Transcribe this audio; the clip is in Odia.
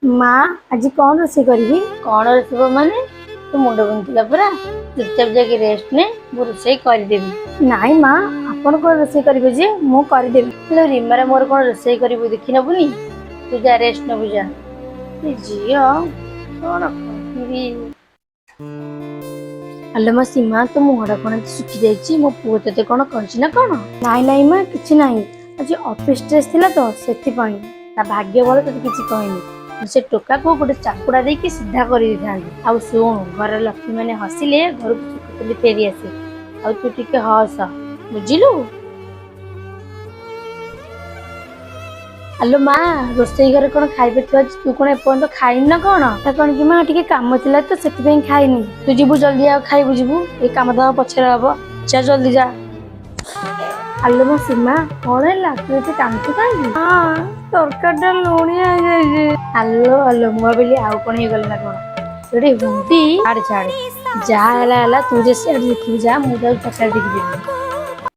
ମା, ଆଜି କଣ ରୋଷେଇ କରିବି? କଣ ରୋଷେଇ ମାନେ? ତୋ ମୁଣ୍ଡ ବିନ୍ଧୁଥିଲା ପରା, ଚୁପଚାପ ଯାଇକି ରେଷ୍ଟ ନେ, ମୁଁ ରୋଷେଇ କରିଦେବି। ନାଇଁ ମା, ଆପଣ କଣ ରୋଷେଇ କରିବେ ଯେ, ମୁଁ କରିଦେବି। ହେଲେ ରିମାର ମୋର କଣ ରୋଷେଇ କରିବୁ ଦେଖି ନବୁନି? ତୁ ଯା, ରେଷ୍ଟ ନବୁ ଯା। ଏ ଝିଅ, କଣ କହିବି? ଆଲୋ ମା ସୀମା, ତୋ ମୁହଁଟା କଣ ଏମିତି ଶୁଖି ଯାଇଛି? ମୋ ପୁଅ ତତେ କଣ କହିଛି ନା କଣ? ନାଇଁ ନାଇଁ ମା, କିଛି ନାହିଁ। ଆଜି ଅଫିସ ଷ୍ଟ୍ରେସ୍ ଥିଲା ତ, ସେଥିପାଇଁ। ତା ଭାଗ୍ୟ ଭଲ ତତେ କିଛି କହିନି। ମୁଁ ସେ ଟୋକାକୁ ଗୋଟେ ଚାପୁଡ଼ା ଦେଇକି ସିଧା କରିଦେଇଥାନ୍ତି। ଆଉ ଶୁଣୁ, ଘର ଲକ୍ଷ୍ମୀ ମାନେ ହସିଲେ ଘରକୁ ସୁଖ ତୁଲି ଫେରି ଆସେ। ଆଉ ତୁ ଟିକେ ହସ, ବୁଝିଲୁ? ଆଲୋ ମା, ରୋଷେଇ ଘରେ କଣ ଖାଇବା ଥୁଆ ଅଛି, ତୁ କଣ ଏପର୍ଯ୍ୟନ୍ତ ଖାଇନୁ ନା କଣ? ତା କଣ କି ମା, ଟିକେ କାମ ଥିଲା ତ, ସେଥିପାଇଁ ଖାଇନି। ତୁ ଯିବୁ ଜଲ୍ଦି, ଆଉ ଖାଇବୁ ଯିବୁ। ଏ କାମ ଦାମ ପଛରେ ହବ, ଯା ଜଲ୍ଦି ଯା। ଆଲୋ ମା ସୀମା, କଣ ହେଲା? ତୁ ଏତେ କାନ୍ଦୁଛୁ କାହିଁକି? ହଁ, ତରକାରୀଟା ଲୁଣିଆ ହେଇଯାଇଛି। ଆଲୋ ଆଲୋ, ମୁଁ ଭାବିଲି ଆଉ କଣ ହେଇଗଲା ନା କଣ। ସେଠି ହୁଣ୍ଡି, ଛାଡେ ଛାଡେ, ଯାହା ହେଲା ହେଲା। ତୁ ଯେ ସିଆଡେ ଦେଖିବୁ ଯା, ମୁଁ ଯାଉଛି ତରକାରୀ ଦେଖିଦେବି।